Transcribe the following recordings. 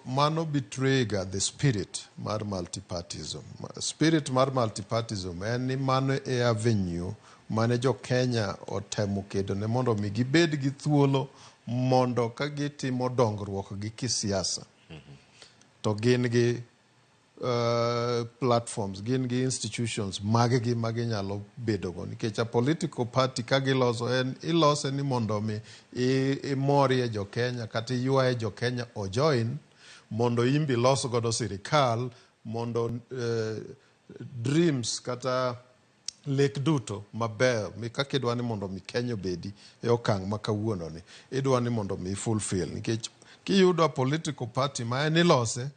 Mano betray ga the spirit mar multipartyism. Spirit mar multipartyism en ni mano e avenue mane jo Kenya otemo kedo ne mondo mi gibed gi thuolo mondo ka gitimo dongruok gi kisiasa to gin gi platforms, gin gi institutions mag-gi ma ginyalo bedogo, nikech a political party ka giloso en ilose ni mondo mi imorie jo Kenya kata iywaye jo Kenya ojoin mondo imbi los godo sirikal mondo dreams kata lek duto mabeyo mi kaka idwa ni mondo mi Kenya obedi e okang' ma kawuono ni idwa ni mondo mi fulfill. Nikech kiyudo a political party ma en ilose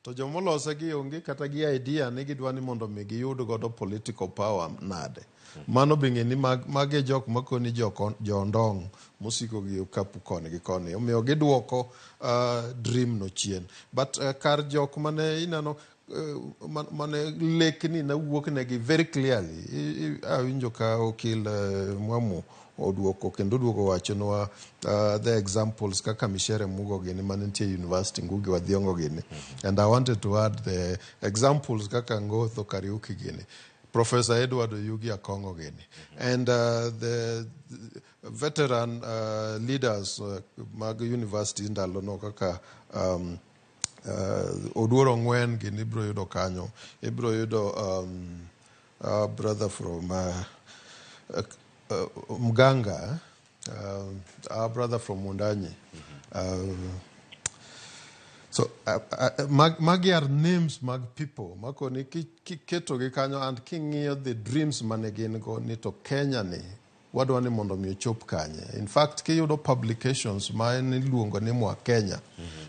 to jomolose gi onge kata gi idea ni gidwa ni mondo mi giyud godo political power nade, mano be ng'e ni magi e jok makoni jondong' mosiko gi okapu koni gi koni, omiyo giduoko dream no chien. But kar jok mane ineno mane lekni nawuok negi very clearly, awinjo ka okil Mwamu oduoko kendo oduogo wachonwa the examples kaka Micere Mugo gini mane nitie university, Ngugi wa Thiong'o gini, and I wanted to add the examples kaka Ngotho Kariuki gini, Professor Edward Oyugi Akong'o gini, and the veteran leaders mag university ndalono kaka Oduor Ong'wen gini. Ibiro yudo kanyo, ibiro yudo our brother from Mganga, our brother from Wundanyi. So magi are names mag people makoni kiketogi kanyo and king'iyo the dreams mane gin go ni to Kenya ni wadwa ni mondo mi ochop kanye. In fact, kiyudo publications ma en iluongo ni Mwa Kenya,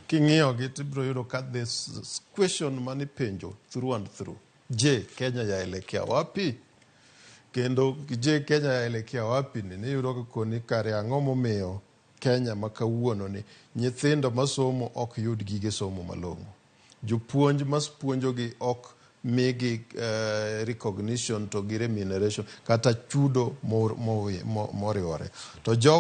king'iyogi tibiro yudo ka this question manipenjo through and through: je, Kenya yaelekea wapi? Kendo je, Kenya yaelekea wapi ni niyudo ka koni kare ang'o momiyo Kenya ma kawuono ni nyithindo masomo ok yud gige somo malong'o, jopuonj mas puonjogi ok migi recognition to gi remuneration kata chudo moriwore to jogo